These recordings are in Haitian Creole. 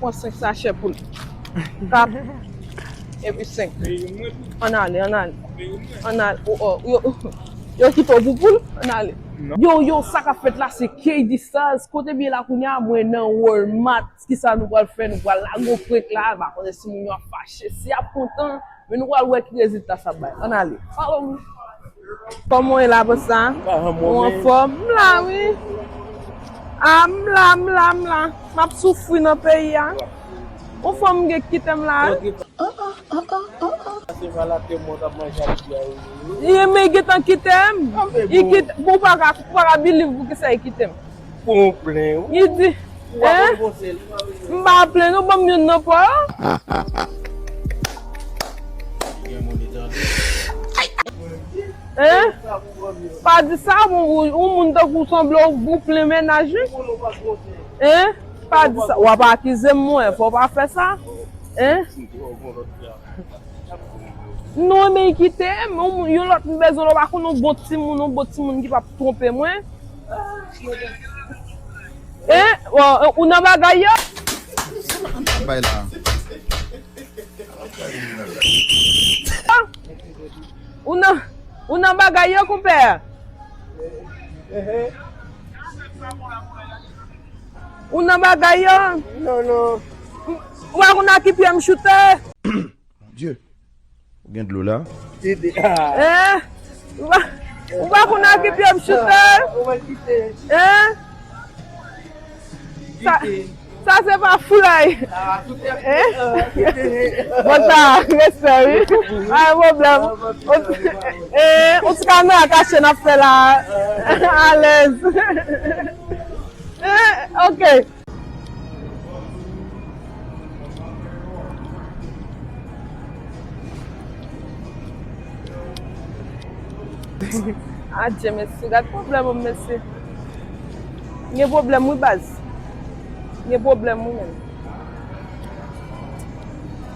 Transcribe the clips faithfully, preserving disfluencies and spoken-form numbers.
Pran senk sachè poul. Kat. Epi senk. Ann ale, ann ale. Ann ale. O, o, yo, yo kite w pou poul? Ann ale. Yo, yo, sa k ap fèt la, se K D Stars. Kote m ye la kounye a, mwen nan Walmart. Kisa nou pral fè? Nou pral lage yon prank la. M pa konnen si moun yo ap fache, si y ap kontan. Men nou pral wè ki rezilta sa ap bay. Ann ale. Follow me. Kòman w ye la, bòs la? Ou anfòm? M la, wi. A, m la, m la, m la. M ap soufri nan peyi a. Yon fanm gen ki kite m la, wi. Li menm gentan kite m. Li kite, ou pa ka, ou pa ka believe poukisa li kite m. Pou w plen, wi. Li di, hein? M pa plen, non, ban m youn nan pa. Hein? Pa di sa, yon, yon moun tankou w sanble w, ou plen mennaj, wi. Hein? Pa di sa. W ap akize m, mwen, fò w pa fè sa. Hein? Non, men li kite m, yon, yon lòt m bezwen, w pa konn yon bon timoun, yon bon timoun ki p ap twonpe mwen. Hein? Bon, ou nan bagay yo? Bay la. Ou nan, ou nan bagay yo, konpè? Ou nan bagay yo? Non, non. Ou pa konn a ki pye m choute? Mon Dieu. Ou gen dlo la? Eh? Ou pa, ou pa konn a ki pye m choute? Eh? Sa, sa se pa foulay. Eh? Bon, sa, respè, wi. Pa gen pwoblèm. Eh, yon ti kamera kache n ap fè la. Alèz. Eh, ok. Adje, mesye, gad pwoblèm, mesye. Gen pwoblèm, wi, baz. Gen pwoblèm, wi, menm.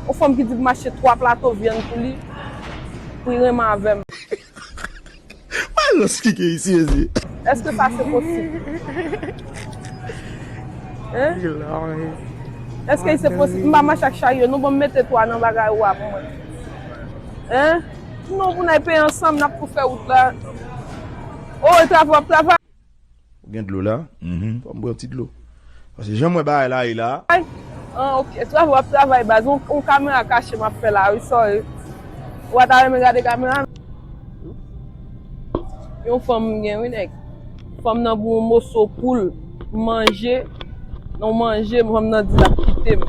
Yon fanm ki di pou m achte twa plato vyann pou li, pou li renmen avè m. Wè lòs ki gen isi, mesye. Èske sa se posib? Hein? Èske se posib? M pa mache ak charyo, non, bon, m mete twa nan bagay ou a pou mwen. Hein? Non, pou n al peye ansanm, n ap tou fè wout la. Oh, e travay, w ap travay? Ou gen dlo la? Fò m pran ti dlo. Paske jan m wè bagay la ye la. Ay, ah, ok. Travay, w ap travay, baz. On, on kamera kache m ap fè la, wi, sorry. Ou pa ta renmen gade kamera? Yon fanm m gen, wi, nèg. Fanm nan pou yon moso poul manje. Non, manje, fanm nan di l ap kite m.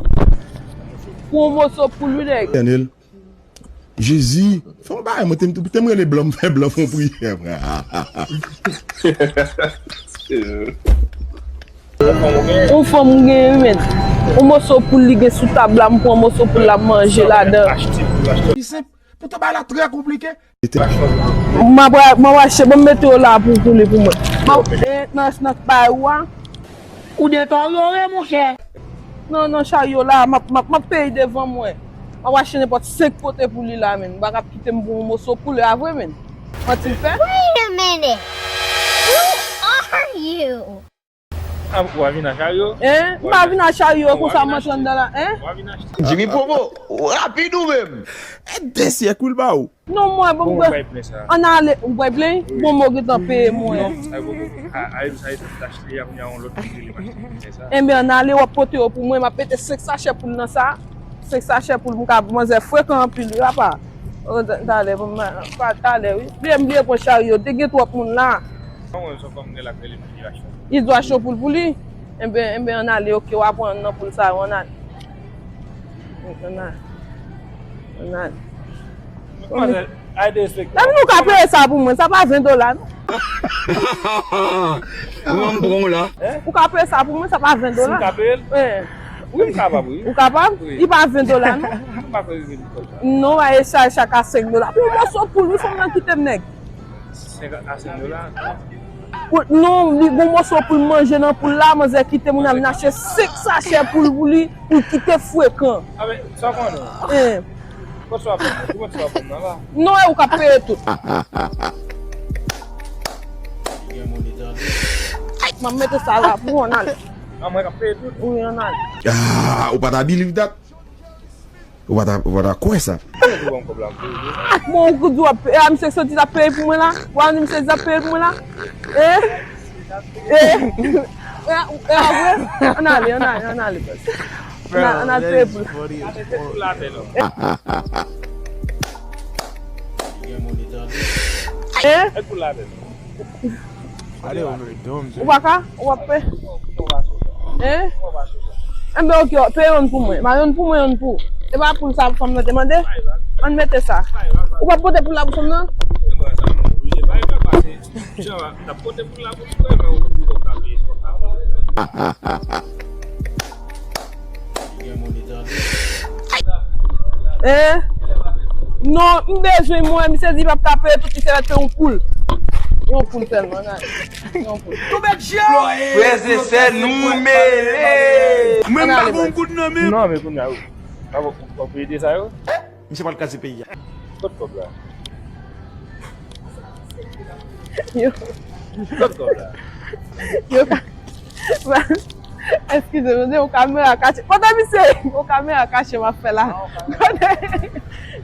Pou yon moso poul, wi, nèg. Daniel. Jezi, fè yon bagay, mwen te, te m rele blan, m fè blan fè yon priyè, frè. Yon fanm gen, wi, men. Yon moso poul li gen sou tab la, m pran moso poul la, m manje ladan. Li senp, poutan bagay la trè konplike. M ap, m ap achte, ban m mete yo la pou, pou li pou mwen. M ap, eh, nan, nan bay ou a. Ou deteryore, monchè. Non, non, charyo la, m ap, m ap, m ap peye devan mwen. M ap achte nenpòt senk pote pou li la, menn. M pa ka kite m pou yon moso poul la vre, menn. Manti l fè? Wait a minute. Who are you? Ah, w a vin a charyo? Hein? M pa vin a charyo konsa, m antre anndan la, hein? W a vin achte. Jimmy Promo, rapid ou menm? E de syèk wi l ba ou. Non, mwen, bon, bon, bay plen sa. Ann ale, ou bay plen? Wi. Bon, mwen gentan peye mwen. Non, sa yo poko. A, a, sa yo t achte a, kounye a yon lòt ki rele m achte. Enben, ann ale, w ap pote yo pou mwen, m ap mete senk sachè poul nan sa. Senk sachè poul, m ka, manzè frekan anpil, wi, apa. Oh, ta-, talè, bon, ma-, pa talè, wi. Bliye, m bliye pran charyo, te gen twòp moun la. An wè, se fanm gen la k rele m, li achte. Li dwe achte yon poul pou li? Enben, enben, ann ale, ok, w a pran nan poul sa yo, ann ale. Ann ale. Ann ale. Manzè, ay derespekte. Epi ou ka peye sa pou mwen, sa pa ven dola, non? Ou ka peye sa pou mwen, sa pa ven dola. Si m ka peye l? Wi. Wi, m kapab, wi. Ou kapab? Wi. Li pa ven dola, non? M pa kwè li vin konsa. Non, e sa, chak a senk dola. Pou yon moso poul, wi, fanm nan kite m, nèg. Senk a senk dola? Pou, non, li gon moso poul manje nan poul la, manzè kite moun nan vin achte senk sachè poul pou li, pou l kite frekan. A, men, sa w konnen? Eh. Kot sa w ap pran? Ki bòt sa w ap pran nan la? Non, e ou k ap peye tout. Ay, m ap mete sa la pou w, ann ale. A mwen k ap peye tout. Wi, ann ale. Ah, ou pa ta believe that? Ou pa ta, ou pa ta kwè sa? Bon, ou di w ap peye, a, misye soti t ap peye pou mwen la? Ou a di misye t ap peye pou mwen la? Eh? Eh? Eh, eh, vre? Ann ale, ann ale, ann ale, baz. Ann al, ann al peye pou l. Eh? Ou pa ka? Ou ap pe? Hein? Enben, ok, peye youn pou mwen. Ba youn pou mwen, youn pou ou. E pa poul sa fanm nan te mande? Ann mete sa. Ou p ap pote poul la pou fanm nan? Eh? Non, m bezwen mwen, misye di l p ap ka peye tout, misye mèt peye yon poul. Yon poul sèlman, nan. Yon poul. Frè e sè, nou mele. Mwen m pa gon goud nan men m. Non, men kounye a, w ap ede sa yo? Misye pral kraze peyi a. Kot kòb la? Yo. Kot kòb la? Yo ka. Eskize m, yon kamera kache. Kote misye? Yon kamera kache m ap fè la. Kote?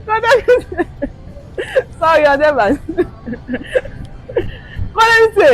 Kote misye? Sorry, an de baz. Kote misye?